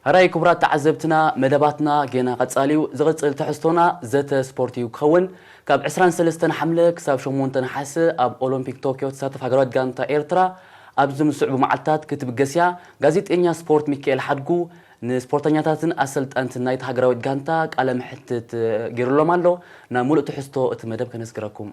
ሕራይ ክቡራት ተዓዘብትና፣ መደባትና ጌና ቀጻሊ እዩ። ዝቕጽል ትሕዝቶና ዘተ ስፖርት እዩ ክኸውን። ካብ ዕስራን ሰለስተን ሓምለ ክሳብ ሸሞንተ ነሓሰ ኣብ ኦሎምፒክ ቶክዮ ትሳተፍ ሃገራዊት ጋንታ ኤርትራ ኣብዚ ዝስዕቡ መዓልታት ክትብገስ እያ። ጋዜጠኛ ስፖርት ሚካኤል ሓድጉ ንስፖርተኛታትን ኣሰልጠንትን ናይቲ ሃገራዊት ጋንታ ቃለ መሕትት ገይሩሎም ኣሎ። ናብ ሙሉእ ትሕዝቶ እቲ መደብ ከነስግረኩም።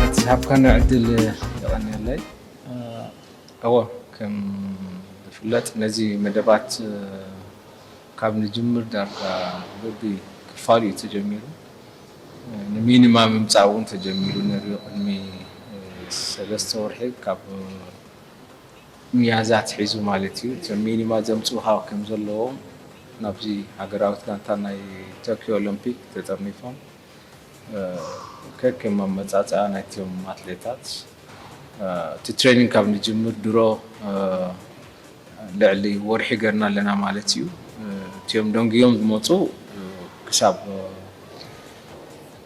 እቲ ዝሃብካና ዕድል የቐንየለይ። እወ፣ ከም ዝፍለጥ ነዚ መደባት ካብ ንጅምር ዳርጋ በቢ ክፋሉ እዩ ተጀሚሩ። ንሚኒማ ምምፃእ እውን ተጀሚሩ ነይሩ ቅድሚ ሰለስተ ወርሒ ካብ ሚያዝያ ኣትሒዙ ማለት እዩ። እቶም ሚኒማ ዘምፅኡ ካብ ከም ዘለዎም ናብዚ ሃገራዊት ጋንታ ናይ ቶኪዮ ኦሎምፒክ ተጠርኒፎም ከከም ኣመፃፅኣ ናይቶም ኣትሌታት እቲ ትሬኒንግ ካብ ንጅምር ድሮ ልዕሊ ወርሒ ገርና ኣለና ማለት እዩ። እቲኦም ደንግዮም ዝመፁ ክሳብ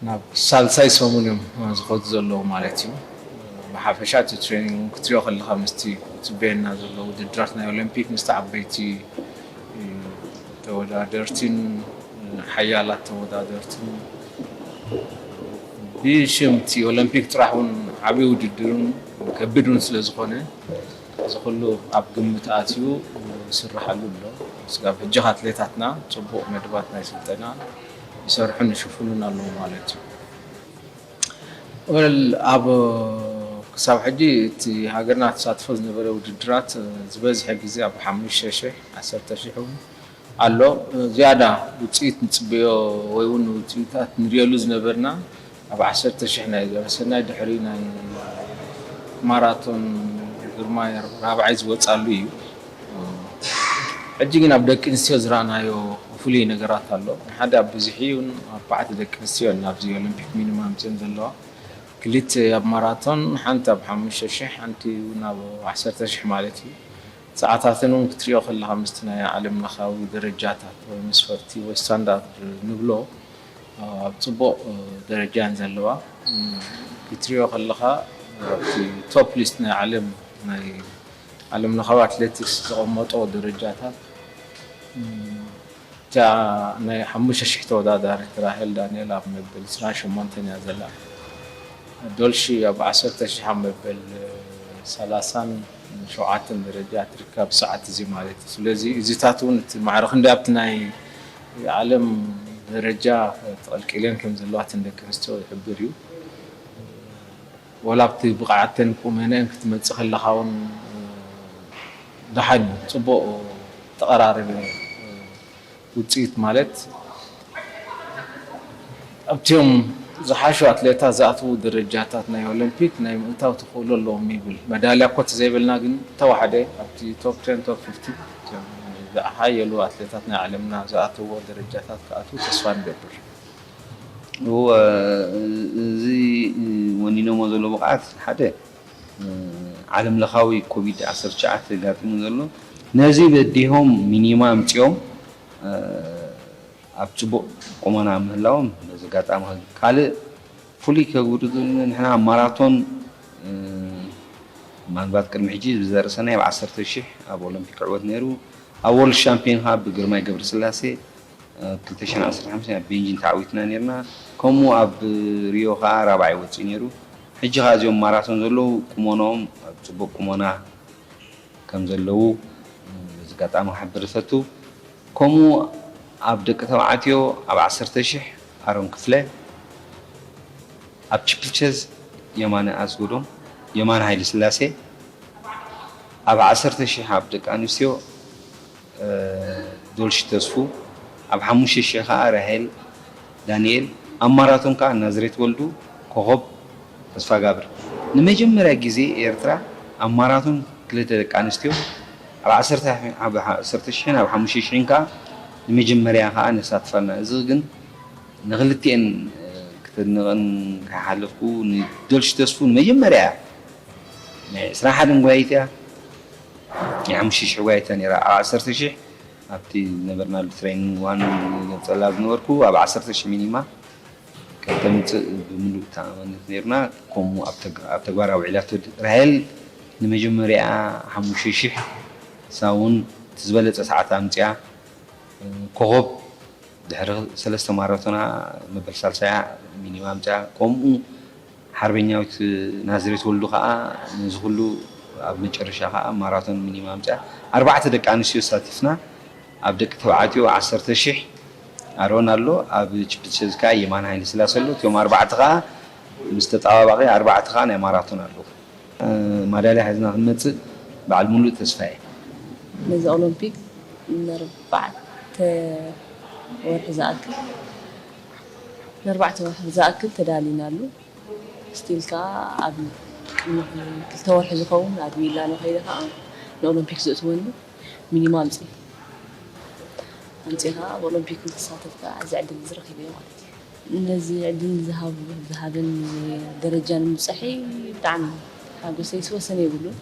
ናብ ሳልሳይ ሰሙን እዮም ዝኸዱ ዘለዉ ማለት እዩ። ብሓፈሻ እቲ ትሬኒንግ እውን ክትሪኦ ከለካ ምስቲ ዝፅበየና ዘሎ ውድድራት ናይ ኦሎምፒክ ምስቲ ዓበይቲ ተወዳደርቲን ሓያላት ተወዳደርትን ብሽም እቲ ኦሎምፒክ ጥራሕ እውን ዓብዪ ውድድርን ከቢድ እውን ስለ ዝኾነ እዚ ኩሉ ኣብ ግምት ኣትዩ ይስርሓሉ ኣሎ። ስጋብ ሕጂ ኣትሌታትና ፅቡቕ መደባት ናይ ስልጠና ይሰርሑን ይሽፍኑን ኣለዉ ማለት እዩ። ወል ኣብ ክሳብ ሕጂ እቲ ሃገርና ተሳትፎ ዝነበረ ውድድራት ዝበዝሐ ግዜ ኣብ ሓሙሽተ ሽሕ ዓሰርተ ሽሕ እውን ኣሎ። ዝያዳ ውፅኢት ንፅበዮ ወይ እውን ውፅኢታት ንሪእሉ ዝነበርና ኣብ ዓሰርተ ሽሕ ናይ ገበሰናይ ድሕሪ ናይ ማራቶን ግርማይ ራብዓይ ዝወፃሉ እዩ። ሕጂ ግን ኣብ ደቂ ኣንስትዮ ዝረኣናዮ ፍሉይ ነገራት ኣሎ። ሓደ ኣብ ብዝሒ እውን ኣርባዕተ ደቂ ኣንስትዮ እየን ናብዚ ኦሎምፒክ ሚኒማ ኣምፅእን ዘለዋ። ክልተ ኣብ ማራቶን፣ ሓንቲ ኣብ ሓሙሽተ ሽሕ፣ ሓንቲ እውን ኣብ ዓሰርተ ሽሕ ማለት እዩ። ሰዓታተን እውን ክትሪኦ ከለኻ ምስቲ ናይ ዓለም ለኻዊ ደረጃታት ወይ መስፈርቲ ወይ ስታንዳርድ ንብሎ ኣብ ፅቡቕ ደረጃ እየን ዘለዋ። ክትሪኦ ከለኻ ኣብቲ ቶፕ ሊስት ናይ ዓለም ናይ ዓለም ለኻዊ ኣትሌቲክስ ዘቐመጦ ደረጃታት እታ ናይ ሓሙሽተ ሽሕ ተወዳዳሪት ራሄል ዳንኤል ኣብ መበል ዕስራን ሸሞንተን እያ ዘላ። ዶልሺ ኣብ ዓሰርተ ሽሕ ኣብ መበል ሰላሳን ሸውዓተን ደረጃ ትርከብ ሰዓት እዚ ማለት እዩ። ስለዚ እዚታት እውን እቲ ማዕረ ክንደይ ኣብቲ ናይ ዓለም ደረጃ ተቐልቂለን ከም ዘለዋ እተን ደቂ ኣንስትዮ ዝሕብር እዩ። ወላ ኣብቲ ብቕዓተን ቁመነአን ክትመፅእ ከለኻ እውን ደሓን እዩ፣ ፅቡቕ ተቐራረበ ውፅኢት ማለት ኣብቲኦም ዝሓሹ ኣትሌታት ዝኣትዉ ደረጃታት ናይ ኦሎምፒክ ናይ ምእታው ተኽእሎ ኣለዎም ይብል። መዳልያ እኮ ተዘይበልና ግን ተዋሕደ ኣብቲ ቶፕ ቴን ቶፕ ፊፍቲን ዝሓየሉ ኣትሌታት ናይ ዓለምና ዝኣተዎ ደረጃታት ክኣትዉ ተስፋ ንገብር። እወ፣ እዚ ወኒኖሞ ዘሎ ብቕዓት ሓደ ዓለም ለኻዊ ኮቪድ ዓሰርተ ትሽዓተ ጋጢሙ ዘሎ ነዚ በዲሆም ሚኒማ ኣምፂኦም ኣብ ፅቡቕ ቁመና ምህላዎም በዚ ኣጋጣሚ ካልእ ፍሉይ ከግብሩ ዝብል ንሕና ኣብ ማራቶን ምናልባት ቅድሚ ሕጂ ብዘርእሰናይ ኣብ ዓሰርተ ሽሕ ኣብ ኦሎምፒክ ዕወት ነይሩ ኣብ ወርልድ ሻምፒዮን ከዓ ብግርማይ ገብረስላሴ ኣብ ክልተ ሽሕን ዓሰርተ ሓሙሽተን ኣብ ቤንጂን ተዓዊትና ነይርና። ከምኡ ኣብ ሪዮ ከዓ ራብዓይ ወፂኡ ነይሩ። ሕጂ ከዓ እዚኦም ማራቶን ዘለዉ ቁመኖኦም ኣብ ፅቡቅ ቁመና ከም ዘለዉ በዚ ኣጋጣሚ ክሕብር እፈቱ። ከምኡ ኣብ ደቂ ተባዕትዮ ኣብ ዓሰርተ ሽሕ ኣሮን ክፍለ፣ ኣብ ቺፕልቸዝ የማነ ኣስጎዶም፣ የማነ ሃይለስላሴ፣ ኣብ ዓሰርተ ሽሕ ኣብ ደቂ ኣንስትዮ ዶልሺ ተስፉ፣ ኣብ ሓሙሽተ ሽሕ ከዓ ራሄል ዳንኤል፣ ኣብ ማራቶን ከዓ ናዝሬት ወልዱ፣ ኮኾብ ተስፋጋብር። ንመጀመርያ ግዜ ኤርትራ ኣብ ማራቶን ክልተ ደቂ ኣንስትዮ ኣብ ዓሰርተ ሽሕን ኣብ ሓሙሽተ ሽሕን ከዓ ንመጀመርያ ከዓ ነሳትፋልና። እዚ ግን ንክልቲኤን ክተድንቐን ከይሓለፍኩ ንዶልሽ ተስፉ ንመጀመርያ ናይ ዕስራን ሓደን ጓይት እያ። ናይ ሓሙሽተ ሽሕ ጓይት እያ ነይራ። ኣብ ዓሰርተ ሽሕ ኣብቲ ዝነበርናሉ ትሬኒንግ ዋን ገብፀላ ዝነበርኩ ኣብ ዓሰርተ ሽሕ ሚኒማ ከም ተምፅእ ብምሉእ ተኣማንነት ነይርና። ከምኡ ኣብ ተግ- ኣብ ተግባር ኣውዒላቶ። ራሄል ንመጀመርያ ሓሙሽተ ሽሕ ንሳ እውን እቲ ዝበለፀ ሰዓት ኣምፅያ። ኮኸብ ድሕሪ ሰለስተ ማራቶና መበል ሳልሳያ ሚኒማ ኣምፅያ። ከምኡ ሓርበኛዊት ናዝሬት ወልዱ ከዓ ነዚ ኩሉ ኣብ መጨረሻ ከዓ ማራቶን ሚኒማ ኣምፅያ። ኣርባዕተ ደቂ ኣንስትዮ ኣሳቲፍና። ኣብ ደቂ ተባዕትዮ ዓሰርተ ሽሕ ኣሮን ኣሎ፣ ኣብ ቺፕቸዝካ የማነ ሃይለስላሴ ኣሎ። እቲኦም ኣርባዕተ ከዓ ምስ ተጣባባቂ ኣርባዕተ ከዓ ናይ ማራቶን ኣለዉ። ማዳልያ ሒዝና ክንመፅእ በዓል ሙሉእ ተስፋ እየ። ነዚ ኦሎምፒክ ንኣርባዕተ ወርሒ ዝኣክል ንኣርባዕተ ወርሒ ዝኣክል ተዳሊናሉ። ስቲል ከዓ ኣብ ቅድሚ ክልተ ወርሒ ዝኸውን ኣብ ሚላኖ ከይደ ከዓ ንኦሎምፒክ ዘእትወኒ ሚኒማ ኣምፅእ ኣምፅእ ከዓ ኣብ ኦሎምፒክ ንክሳተፍ ከዓ እዚ ዕድል እዚ ረኪበ ማለት እዩ። ነዚ ዕድል ዝሃብ ዝሃበኒ ደረጃ ንምብፃሐይ ብጣዕሚ ሓጎሰይ ዝወሰነ የብሉን።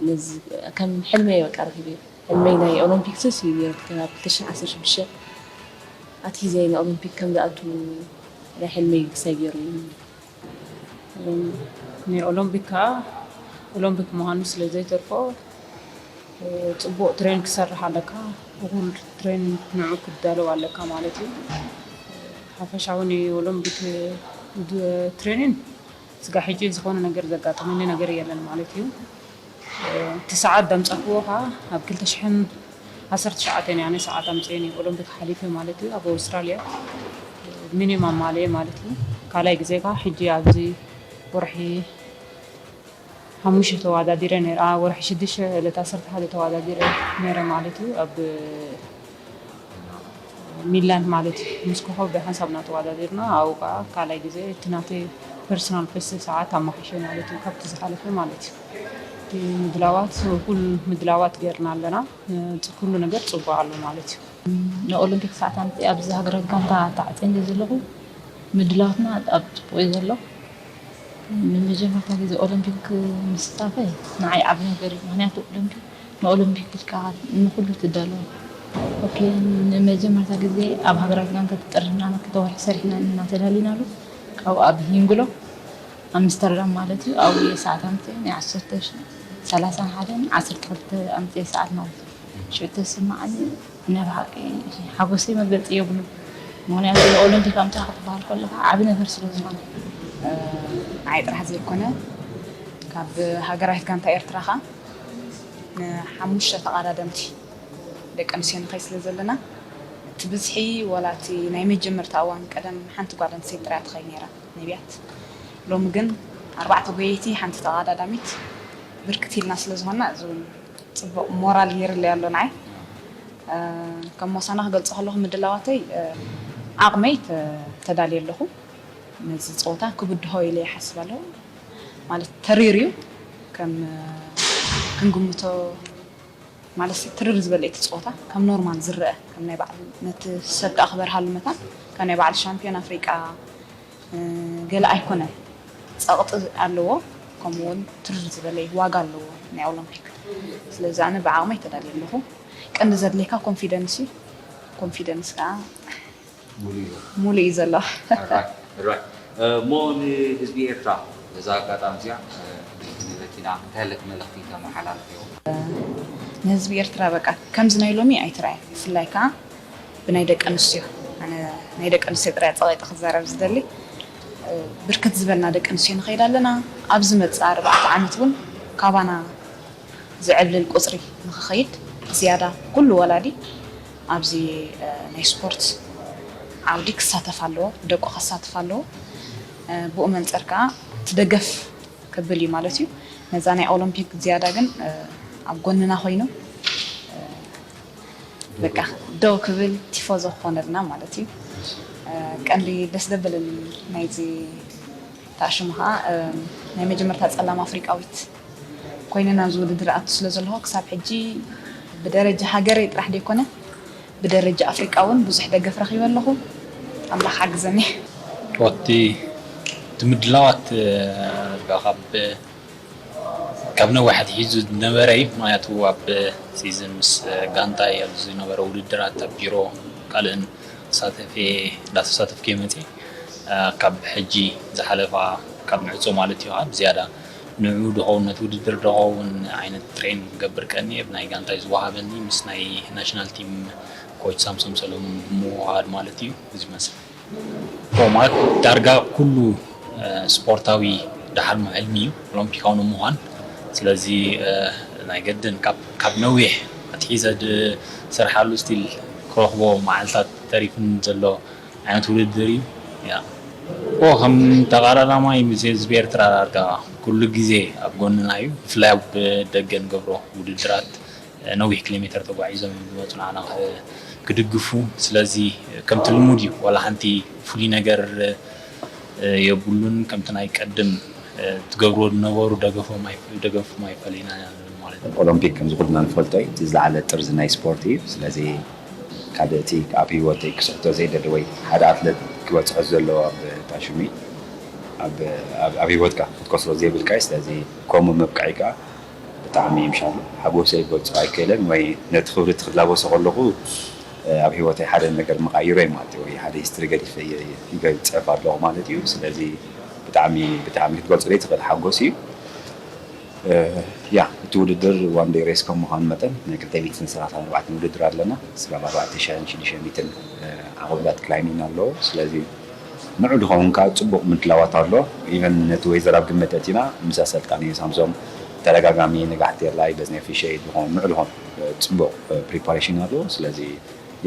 ነዚ ከም ሕልመይ በቃ ረኪበ። ሕልመይ ናይ ኦሎምፒክስስ እዩ ነይሩ። ካብ ክልተ ሽሕን ዓሰርተ ሽዱሽተን ኣትሒዘ ናይ ኦሎምፒክ ከም ዝኣቱ ናይ ሕልመይ ክሳይ ገይሩ እዩ። ናይ ኦሎምፒክ ከዓ ኦሎምፒክ ምዃኑ ስለ ዘይተርፎ ፅቡቕ ትሬን ክሰርሕ ኣለካ። እኹል ትሬን ንዑ ክትዳለው ኣለካ ማለት እዩ። ሓፈሻዊ ናይ ኦሎምፒክ ትሬኒን ስጋ ሕጂ ዝኾነ ነገር ዘጋጠመኒ ነገር የለን ማለት እዩ። እቲ ሰዓት ደምፀክዎ ከዓ ኣብ ክልተ ሽሕን ዓሰርተ ትሽዓተን እያ ሰዓት ኣምፅኤ ናይ ኦሎምፒክ ሓሊፈ ማለት እዩ። ኣብ ኣውስትራልያ ሚኒማም ማለየ ማለት እዩ። ካልኣይ ግዜ ከዓ ሕጂ ኣብዚ ወርሒ ሓሙሽተ ተወዳዲረ ነይረ። ወርሒ ሽዱሽተ ዕለት ዓሰርተ ሓደ ተወዳዲረ ነይረ ማለት እዩ። ኣብ ሚላን ማለት እዩ። ምስ ኮኸብ ብሓንሳብ ኢና ተወዳዲርና። ኣብኡ ከዓ ካልኣይ ግዜ እቲ ናተይ ፐርሰናል ቤስት ሰዓት ኣማሓይሸ ማለት እዩ። ካብቲ ዝሓለፈ ማለት እዩ። እቲ ምድላዋት ኩሉ ምድላዋት ገይርና ኣለና። ኩሉ ነገር ፅቡቅ ኣሎ ማለት እዩ። ንኦሎምፒክ ሰዓት ኣምፅእ ኣብዚ ሃገራት ጋንታ ተዓፅየ እንደ ዘለኹ ምድላዋትና ኣብ ፅቡቅ እዩ ዘሎ። ንመጀመርታ ግዜ ኦሎምፒክ ምስታፈ ንዓይ ዓቢ ነገር እዩ። ምክንያቱ ኦሎምፒክ ንኦሎምፒክ ኢልካ ንኩሉ ትዳለዎ። ኦኬ ንመጀመርታ ግዜ ኣብ ሃገራት ጋንታ ተጠርና ክልተ ወርሒ ሰሪሕና እናተዳሊናሉ ካብኡ ኣብ ሂንግሎ ኣምስተርዳም ማለት እዩ ኣብኡ እየ ሰዓት ኣምፅእ ናይ ዓሰርተ ሰላሳን ሓደን ዓሰርተ ክልተ ኣምፅእ ሰዓት ማለት እዩ። ሽዑ ተስማዓኒ ናይ ብሓቂ ሓጎሰይ መግለፂ የብሉን። ምክንያቱ ንኦሎምፒክ ኣምፅኣ ክትበሃል ከለካ ዓቢ ነገር ስለ ዝኾነ። ንዓይ ጥራሕ ዘይኮነ ካብ ሃገራዊት ጋንታ ኤርትራ ከዓ ንሓሙሽተ ተቐዳደምቲ ደቂ ኣንስትዮ ንኸይ ስለ ዘለና እቲ ብዝሒ ወላ እቲ ናይ መጀመርታ እዋን ቀደም ሓንቲ ጓል ኣንስተይቲ ጥራያ ትኸይ ነይራ ነቢያት ሎሚ ግን ኣርባዕተ ጎየይቲ ሓንቲ ተቐዳዳሚት ብርክት ኢልና ስለ ዝኾንና እዚ እውን ፅቡቕ ሞራል ገይርለይ ኣሎ ንዓይ ከም ሞሳና ክገልፆ ከለኹ ምድላዋተይ ዓቕመይ ተዳልየ ኣለኹ ነዚ ፀወታ ክብድሆ ኢለ ይሓስብ ኣለኹ ማለት ተሪር እዩ ከም ክንግምቶ ማለት ትርር ዝበለ እቲ ፀወታ ከም ኖርማል ዝረአ ከም ናይ በዓል ነቲ ሰብ ከዓ ክበርሃሉ መታን ከም ናይ በዓል ሻምፒዮን ኣፍሪቃ ገለ ኣይኮነን ፀቕጢ ኣለዎ ከምኡ እውን ትርር ዝበለ ዋጋ ኣለዎ ናይ ኦሎምፒክ ስለዚ ኣነ ብዓቕመይ ተዳልየ ኣለኹ ቀንዲ ዘድልየካ ኮንፊደንስ እዩ ኮንፊደንስ ከዓ ሙሉእ እዩ ዘሎ። እሞ ንህዝቢ ኤርትራ በዛ ኣጋጣሚ እዚኣ ንበኪና እንታይ ለክ መልእኽቲ ተመሓላልፍዮ? ንህዝቢ ኤርትራ በቃ ከምዚ ናይ ሎሚ ኣይትርኣየ ብፍላይ ከዓ ብናይ ደቂ ኣንስትዮ ኣነ ናይ ደቂ ኣንስትዮ ጥራይ ፀቂጠ ክዛረብ ዝደሊ ብርክት ዝበልና ደቂ ኣንስትዮ ንኸይድ ኣለና ኣብ ዝመፅእ ኣርባዕተ ዓመት እውን ካባና ዝዕብልል ቁፅሪ ንኽኸይድ ዝያዳ ኩሉ ወላዲ ኣብዚ ናይ ስፖርት ዓውዲ ክሳተፍ ኣለዎ፣ ደቁ ከሳትፍ ኣለዎ። ብኡ መንፅር ከዓ እቲ ደገፍ ክብል እዩ ማለት እዩ። ነዛ ናይ ኦሎምፒክ ዝያዳ ግን ኣብ ጎንና ኮይኑ በቃ ደው ክብል ቲፎዞ ክኾነልና ማለት እዩ። ቀንዲ ደስ ደበለኒ ናይዚ ተኣሽሙ ከዓ ናይ መጀመርታ ፀላም ኣፍሪቃዊት ኮይነ ናብዚ ውድድር ኣቱ ስለ ዘለኹ ክሳብ ሕጂ ብደረጃ ሃገረይ ጥራሕ ደይኮነ ብደረጃ ኣፍሪቃ እውን ብዙሕ ደገፍ ረኺበ ኣለኹ። ኣምላኽ ሓግዘኒ። ወቲ እቲ ምድላዋት ካብ ካብ ነዊሕ ኣትሒዙ ዝነበረ እዩ። ምክንያቱ ኣብ ሲዝን ምስ ጋንታይ ኣብ ዝነበረ ውድድራት ኣብ ቢሮ ካልእን ተሳተፌ እንዳተሳተፍኩ እየ መፅእ። ካብ ሕጂ ዝሓለፋ ካብ ምዕፆ ማለት እዩ ከዓ ብዝያዳ ንዑ ድኸውን ነቲ ውድድር ድኸውን ዓይነት ትሬን ገብር ቀኒ ብናይ ጋንታይ ዝወሃበኒ ምስ ናይ ናሽናል ቲም ኮች ሳምሶም ሰለሙን ምውሃድ ማለት እዩ ዝመስል። ማለት ዳርጋ ኩሉ ስፖርታዊ ድሓልሞ ሕልሚ እዩ ኦሎምፒካዊ ንምዃን። ስለዚ ናይ ገድን ካብ ነዊሕ ኣትሒዘ ዝሰርሓሉ ስቲል ክረኽቦ መዓልታት ተሪፍን ዘሎ ዓይነት ውድድር እዩ። ከም ተቓላዳማይ ምስ ህዝቢ ኤርትራ ዳርጋ ኩሉ ግዜ ኣብ ጎንና እዩ። ብፍላይ ኣብ ደገ ንገብሮ ውድድራት ነዊሕ ኪሎ ሜተር ተጓዒዞም እዮም ዝመፁ ንዓና ክድግፉ። ስለዚ ከምቲ ልሙድ እዩ፣ ዋላ ሓንቲ ፍሉይ ነገር የብሉን። ከምቲ ናይ ቀድም ትገብርዎ ዝነበሩ ደገፎም ኣይፈለዩና ማለት እዩ። ኦሎምፒክ ከምዚ ኩልና ንፈልጦ እዩ፣ እቲ ዝለዓለ ጥርዚ ናይ ስፖርት እዩ። ስለዚ ካልእ እቲ ኣብ ህይወተይ ክስሕቶ ዘይደሊ ወይ ሓደ ኣትለት ክበፅሖ ዘለዎ ኣብ ታሹሚ ኣብ ህይወትካ ክትከስሮ ዘይብልካ እዩ። ስለዚ ከምኡ ምብቃዕይ ከዓ ብጣዕሚ ምሻሉ ሓጎሰይ ክገልፆ ኣይክእልን ወይ ነቲ ክብሪ እቲ ክላበሶ ከለኹ ኣብ ህይወተይ ሓደ ነገር መቃይሮ እዩ ማለት እዩ ወይ ሓደ ሂስትሪ ገዲፈ እየ ይገ- ይፅሕፍ ኣለኹ ማለት እዩ። ስለዚ ብጣዕሚ ብጣዕሚ ክትገልፆ ዘይትኽእል ሓጎስ እዩ። ያ እቲ ውድድር ዋን ደይ ሬስ ከም ምዃኑ መጠን ናይ ክልተ ሚእትን ሰላሳን ኣርባዕተን ውድድር ኣለና። ስጋብ ኣርባዕተ ሺሕን ሽዱሽተ ሚእትን ዓቕብታት ክላይሚንግ ኣለዎ። ስለዚ ንዑ ድኸውን ከዓ ፅቡቕ ምድላዋት ኣሎ። ኢቨን ነቲ ወይዘር ኣብ ግምት ኣእቲና ምስ ኣሰልጣኒ ሳምሶም ተደጋጋሚ ንጋሕቲ የላይ በዝነ ፊሸ ድኾን ንዑ ድኾን ፅቡቕ ፕሪፓሬሽን ኣሎ። ስለዚ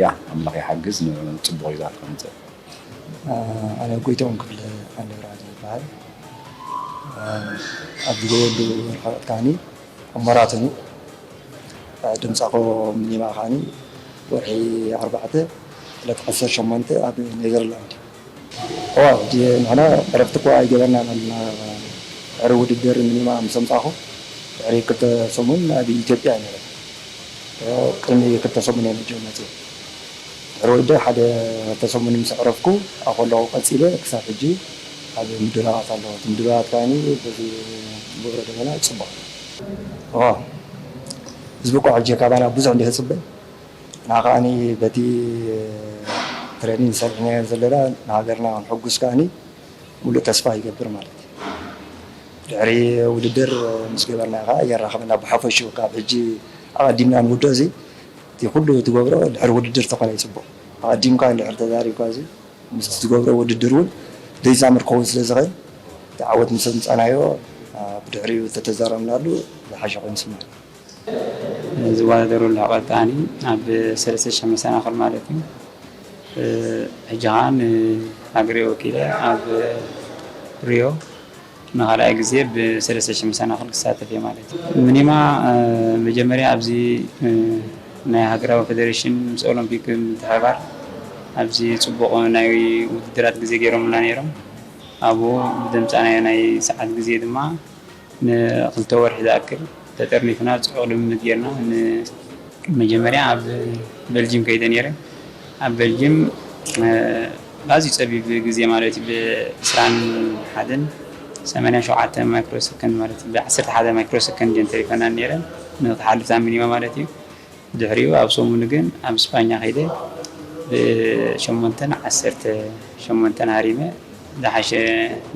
ያ ኣምላኽ ይሓግዝ ንዑ ፅቡቕ ሪዛልት ከምፅእ። ኣነ ጎይቶም ክፍለ ኣንደብርሃን ይበሃል። ኣብዚ ዘየሉ ርሕቐት ከዓኒ ኣብ ማራቶን እዩ። ድምፃ ኮ ሚኒማ ከዓኒ ወርሒ ኣርባዕተ ዕለት ዓሰርተ ሸሞንተ ኣብ ኔዘርላንድ። እዋ ንሕና ዕረፍቲ እኮ ኣይገበርናን ኣለና። ድሕሪ ውድድር ሚኒማ ምስ ኣምፃእኹ ድሕሪ ክልተ ሰሙን ኣብ ኢትዮጵያ ነይረ። ቅድሚ ክልተ ሰሙን እየ ነጆ መፅእ። ድሕሪ ውድድር ሓደ ክልተ ሰሙን ምስ ዕረፍኩ ኣብኡ ከለኹ ቀፂለ ክሳብ ሕጂ ኣብ ምድላዋት ኣለኹ። እቲ ምድላዋት ከዓኒ በዚ ንገብሮ ዘለና ፅቡቕ እዩ። እዋ ህዝቢ እኮ ሕጂ ካባና ብዙሕ እንዲህ ፅበ ንዓ ከዓኒ በቲ ትሬኒንግ ዝሰርሕናዮ ዘለና ንሃገርና ክንሕጉስ ከዓኒ ሙሉእ ተስፋ ይገብር ማለት እዩ። ድሕሪ ውድድር ምስ ገበርና ከዓ የራኽበና ብሓፈሽኡ ካብ ሕጂ ኣቐዲምና ንውድኦ እዚ እቲ ኩሉ ትገብሮ ድሕሪ ውድድር ተኾነ ይፅቡቕ። ኣቐዲምካ እንድሕር ተዛሪብካ እዚ ምስቲ ትገብሮ ውድድር እውን ዘይዛምድ ክኸውን ስለ ዝኽእል እቲ ዓወት ምስ ኣምፃእናዮ ብድሕሪኡ ተተዛረብናሉ ዝሓሸ ኮይኑ ይስምዓኒ። ዝወዳደረሉ ሕቐት ከዓኒ ኣብ ሰለስተ ሽሕ መሰናኽል ማለት እዩ። ሕጂ ከዓ ንሃገረይ ወኪለ ኣብ ሪዮ ንኻልኣይ ግዜ ብሰለስተ ሽሕ መሰናኽል ክሳተፍ እየ ማለት እዩ። ሚኒማ መጀመርያ ኣብዚ ናይ ሃገራዊ ፌደሬሽን ምስ ኦሎምፒክ ምትሕብባር ኣብዚ ፅቡቕ ናይ ውድድራት ግዜ ገይሮምልና ነይሮም። ኣብኡ ብዘምፃእናዮ ናይ ሰዓት ግዜ ድማ ንክልተ ወርሒ ዝኣክል ተጠርኒፍና ፅዑቕ ልምምድ ጌርና መጀመርያ ኣብ በልጅም ከይደ ነይረ ኣብ በልጅም ኣዝዩ ፀቢብ ግዜ ማለት እዩ ብዕስራን ሓደን ሰማንያን ሸውዓተ ማይክሮ ሰከንድ ማለት እዩ ብዓሰርተ ሓደ ማይክሮ ሰከንድ እየን ተሪፈና ነይረን ንክትሓልፍ እዛ ሚኒማ ማለት እዩ ድሕሪኡ ኣብ ሰሙኑ ግን ኣብ ስጳኛ ከይደ ብሸሞንተን ዓሰርተ ሸሞንተን ሃሪመ ዝሓሸ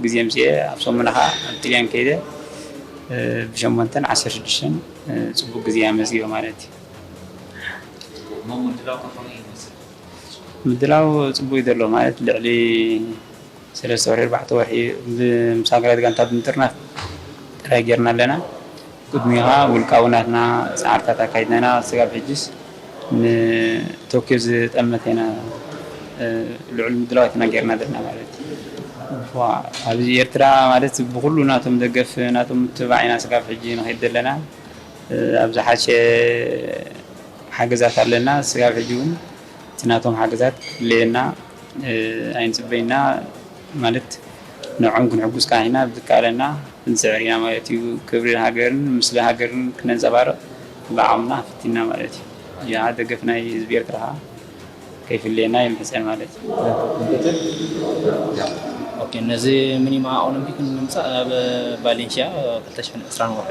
ግዜ ኣምፅኤ ኣብ ሰሙና ከዓ ኣብ ጥልያን ከይደ ብሸሞንተን ዓሰርተ ሽዱሽተን ፅቡቅ ግዜ ኣመዝጊበ ማለት እዩ። ምድላው ፅቡቅ እዩ ዘሎ ማለት ልዕሊ ሰለስተ ወርሒ ኣርባዕተ ወርሒ ምስ ሃገራት ጋንታ ብምጥርናፍ ጥራይ ጌርና ኣለና። ቅድሚኡ ከዓ ውልቃዊ ናትና ፃዕርታት ኣካይድና ኢና። ስጋብ ሕጅስ ንቶክዮ ዝጠመተ ኢና ልዑል ምድላዋት ኢና ጌርና ዘለና ማለት እዩ። ኣብዚ ኤርትራ ማለት ብኩሉ ናቶም ደገፍ ናቶም ምትብባዕ ኢና ስጋብ ሕጂ ንኸይድ ዘለና። ኣብ ዝሓሸ ሓገዛት ኣለና። ስጋብ ሕጂ እውን እቲ ናቶም ሓገዛት ክፍለየና ኣይንፅበይና ማለት ንዕኦም ክንሕጉዝ ከዓ ኢና ብዝከኣለና ክንስዕር ኢና ማለት እዩ። ክብሪ ሃገርን ምስሊ ሃገርን ክነንፀባርቕ ብዓቕምና ፈቲንና ማለት እዩ። ያ ደገፍ ናይ ህዝቢ ኤርትራ ከዓ ከይፍለየና ይምሕጸን ማለት እዩ። ኦኬ፣ ነዚ ሚኒማ ኦሎምፒክ ንምምጻእ ኣብ ቫሌንሽያ ክልተ ሽሕን ዕስራን ወርሒ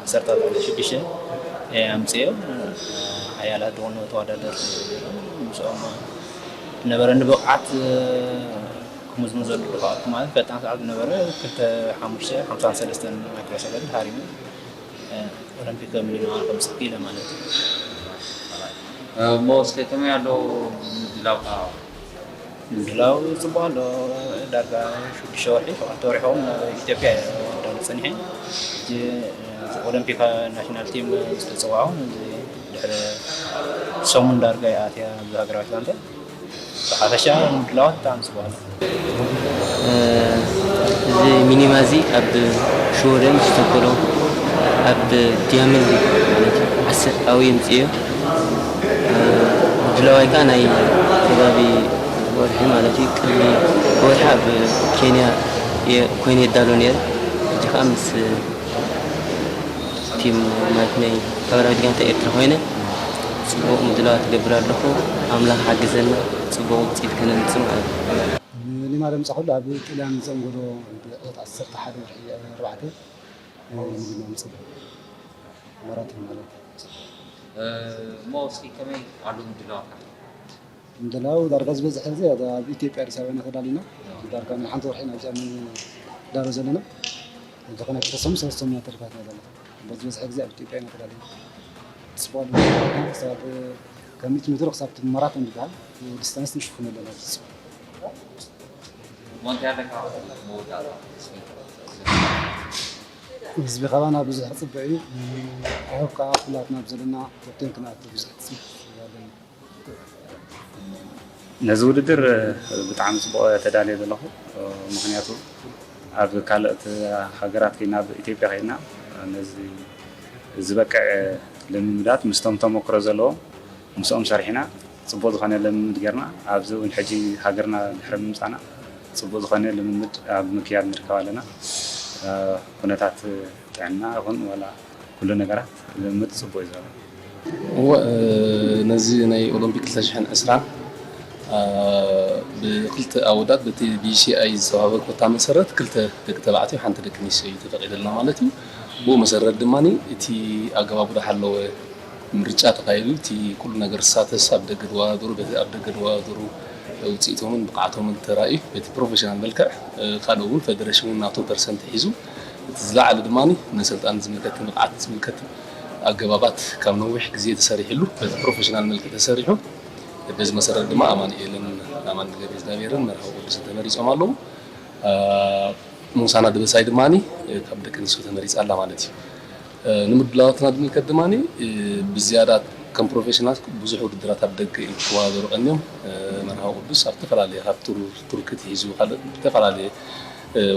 ዓሰርተ ሽዱሽተ እየ ኣምጽኤዮ። ሓያላት ዝኾኑ ተወዳደርቲ ምስኦም ነበረኒ ብቕዓት ክምዝምዘሉ ዝኽኣልኩ ማለት ፈጣን ሰዓት ዝነበረ ክልተ ሓሙሽተ ሓምሳን ሰለስተን ማይክሮ ሰከንድ ሃሪሙ ኦሎምፒክ ሚኒማ ከምጽእ ኢለ ማለት እዩ። እሞ እስከ ከመይ ኣሎ ምድላውካ? ምድላው ጽቡቕ ኣሎ። ዳርጋ ሽዱሽተ ወርሒ ሸውዓተ ወርሒ ኸውን ናብ ኢትዮጵያ እየ ክዳሎ ጸኒሐ። ሕጂ ኦሎምፒክ ናሽናል ቲም ዝተጸዋዑ ድሕሪ ሰሙን ዳርጋ እያ ኣትያ ኣብዚ ሃገራዊት ጋንታ። ብሓፈሻ ምድላዋት ብጣዕሚ ጽቡቕ ኣሎ። እዚ ሚኒማ እዚ ኣብ ሽወደን ስቶኮሎ ኣብ ዲያመንድ ማለት እዩ ዓሰርተ ኣብኡ የምፅእዮ። ምድላዋይ ከዓ ናይ ከባቢ ወርሒ ማለት እዩ ቅድሚ ወርሒ ኣብ ኬንያ እየ ኮይነ የዳሎ ነይረ። ሕጂ ከዓ ምስ ቲም ማለት ናይ ሓበራዊት ጋንታ ኤርትራ ኮይነ ፅቡቕ ምድላዋት እገብር ኣለኹ። ኣምላኽ ሓግዘና ፅቡቕ ውፅኢት ከነምፅእ ማለት እዩ። ኒማ ደምፃ ኩሉ ኣብ ጥልያን ዘንጎዶ ብዕለት ዓሰርተ ሓደ ወርሒ ኣርባዕተ ንግና ምፅእ ማራቶን ማለት እዩ። እሞ እስኪ ከመይ ኣሎ ምድላዋትካ? ምድላው ዳርጋ ዝበዝሐ ግዜ ኣብ ኢትዮጵያ ኣዲስ ኣበባ ኢና ተዳሊና። ዳርጋ ናይ ሓንቲ ወርሒ ኢና ኣብዚኣ ንዳሎ ዘለና። ዝኾነ ክልተ ሰሙን ሰለስተ ሰሙን ተሪፋትና ዘላ። በዝበዝሐ ግዜ ኣብ ኢትዮጵያ ኢና ተዳሊና። ስፖርት ክሳብ ካብ ሚእቲ ሜትሮ ክሳብ ማራቶን ዝበሃል ዲስታንስ ንሽፍን ኣለና። እሞ እንታይ ኣለካ መወዳእታ? ህዝቢ ከባና ብዙሕ ክፅበ እዩ። ኣሁብ ከዓ ኩላትና ኣብ ዘለና ቶፕ ቴን ክንኣቱ ብዙሕ ተስፋ ኣለና። ነዚ ውድድር ብጣዕሚ ፅቡቕ ተዳልየ ዘለኹ። ምኽንያቱ ኣብ ካልኦት ሃገራት ከይና ኣብ ኢትዮጵያ ከይና ነዚ ዝበቅዕ ልምምዳት ምስቶም ተመክሮ ዘለዎም ምስኦም ሰሪሕና ፅቡቕ ዝኾነ ልምምድ ጌርና ኣብዚ እውን ሕጂ ሃገርና ድሕሪ ምምፃና ፅቡቕ ዝኾነ ልምምድ ኣብ ምክያድ ንርከብ ኣለና። ኩነታት ጥዕና ይኹን ዋላ ኩሉ ነገራት ልምምድ ፅቡቕ እዩ ዘሎ። እወ ነዚ ናይ ኦሎምፒክ ክልተ ሽሕን ዕስራን ብክልተ ኣወዳት በቲ ቢሲኣይ ዝተዋህበ ኮታ መሰረት ክልተ ደቂ ተባዕትዮ ሓንቲ ደቂ ኣንስትዮ እዩ ተፈቒደልና ማለት እዩ። ብኡ መሰረት ድማ እቲ ኣገባቡ ዝሓለወ ምርጫ ተኻይዱ እቲ ኩሉ ነገር ሳተስ ኣብ ደገ ዝወዳደሩ በቲ ኣብ ደገ ዝወዳደሩ ውፅኢቶምን ብቕዓቶምን ተራእዩ በቲ ፕሮፌሽናል መልክዕ ካልእ እውን ፈደረሽን እውን ናቱ ፐርሰንት ሒዙ እቲ ዝለዓለ ድማ ንሰልጣን ዝምልከት ንብቕዓት ዝምልከት ኣገባባት ካብ ነዊሕ ግዜ ተሰሪሕሉ በቲ ፕሮፌሽናል መልክዕ ተሰሪሑ በዚ መሰረት ድማ ኣማኑኤልን ኣማን ገብረ እግዚኣብሔርን መርሃዊ ቅዱስን ተመሪፆም ኣለዉ። ሙሳና ደበሳይ ድማ ካብ ደቂ ኣንስትዮ ተመሪፃ ኣላ ማለት እዩ። ንምድላዋትና ዝምልከት ድማ ብዝያዳ ከም ፕሮፌሽናል ብዙሕ ውድድራት ኣብ ደገ እዮም ክወዳደሩ ቀንዮም። መርሃዊ ቅዱስ ኣብ ዝተፈላለየ ካብ ቱር ቱርኪ ትሒዙ ካልእ ዝተፈላለየ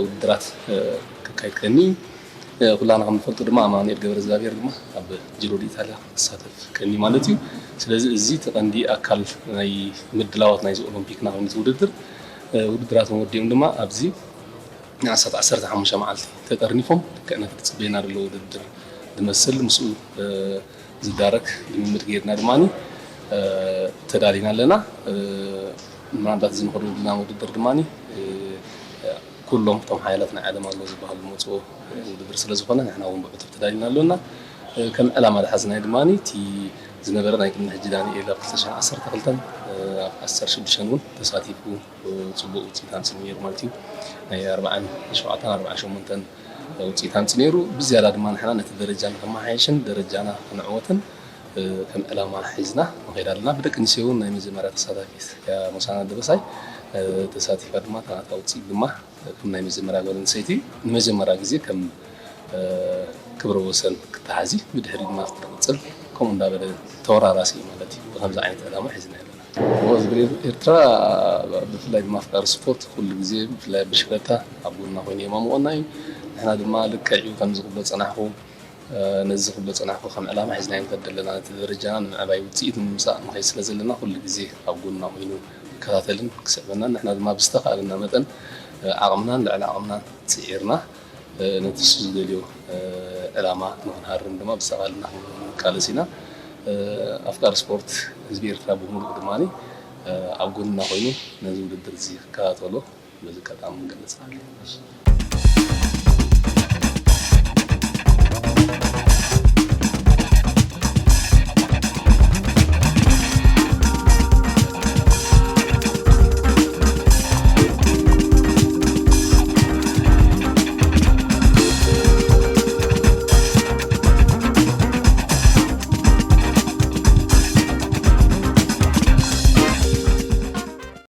ውድድራት ከካይድ ቀኒ እዩ። ኩላና ከም ንፈልጦ ድማ ኣማኑኤል ገብረ እግዚኣብሔር ድማ ኣብ ጂሮ ዲኢታልያ ክሳተፍ ቀኒ ማለት እዩ። ስለዚ እዚ እቲ ቀንዲ ኣካል ናይ ምድላዋት ናይዚ ኦሎምፒክና ኮይኑ እቲ ውድድር ውድድራቶም ወዲኦም ድማ ኣብዚ ንኣስታት ዓሰርተ ሓሙሽተ መዓልቲ ተጠርኒፎም ልክዕ ነቲ ዝፅበየና ዘሎ ውድድር ዝመስል ምስኡ ዝዳረግ ልምምድ ገይርና ድማ ተዳሊና ኣለና። ምናልባት እዚ ንኸዱ ዘለና ውድድር ድማ ኩሎም እቶም ሓያላት ናይ ዓለም ኣሎ ዝበሃሉ ዝመፅዎ ውድድር ስለ ዝኾነ ንሕና እውን ብዕቱብ ተዳሊና ኣለና። ከም ዕላማ ዝሓዝናዮ ድማ እቲ ዝነበረ ናይ ቅድሚ ሕጂ ዳንኤል ኣብ ክልተ ሽሕን ዓሰርተ ክልተን ኣብ ዓሰርተ ሽዱሽተን እውን ተሳቲፉ ፅቡቕ ውፅኢት ኣምፂኡ ነይሩ ማለት እዩ። ናይ ኣርባዓን ሸውዓተን ኣርባዓን ሸሞንተን ውፅኢት ኣምፂኡ ነይሩ። ብዝያዳ ድማ ንሕና ነቲ ደረጃ ንከመሓየሽን ደረጃና ክንዕወትን ከም ዕላማ ሒዝና ንኸይድ ኣለና። ብደቂ ኣንስትዮ እውን ናይ መጀመርያ ተሳታፊት እያ ሞሳና ደበሳይ ተሳቲፋ ድማ እታ ናታ ውፅኢት ድማ ከም ናይ መጀመርያ ጓል ኣንስተይቲ ንመጀመርያ ግዜ ከም ክብረ ወሰን ክተሓዚ ብድሕሪ ድማ ክትቅፅል ከምኡ እንዳበለ ተወራራሲ እዩ ማለት እዩ። ብከምዚ ዓይነት ዕላማ ሒዝና ኣለና። እዎ፣ ህዝቢ ኤርትራ ብፍላይ ድማ ኣፍቃሪ ስፖርት ኩሉ ግዜ ብፍላይ ብሽክለታ ኣብ ጎንና ኮይኑ የማምቆና እዩ። ንሕና ድማ ልክዕ እዩ ከምዚ ክብሎ ዝጸናሕኩ ነዚ ክብሎ ዝጸናሕኩ ከም ዕላማ ሒዝናዮ ንኸይድ ኣለና። ነቲ ደረጃና ንምዕባይ ውጽኢት ንምምጻእ ንኸይድ ስለ ዘለና ኩሉ ግዜ ኣብ ጎንና ኮይኑ ክከታተልን ክስዕበናን ንሕና ድማ ብዝተኻእለና መጠን ዓቕምናን ልዕሊ ዓቕምናን ጽዒርና ነቲ ንሱ ዝደልዮ ዕላማ ንኽንሃርም ድማ ብዝተኻእለና ክንቃለስ ኢና። ኣፍቃሪ ስፖርት ህዝቢ ኤርትራ ብምሉኡ ድማ ኣብ ጎንና ኮይኑ ነዚ ውድድር እዚ ክከታተሎ በዚ ኣጋጣሚ ንገልጽ።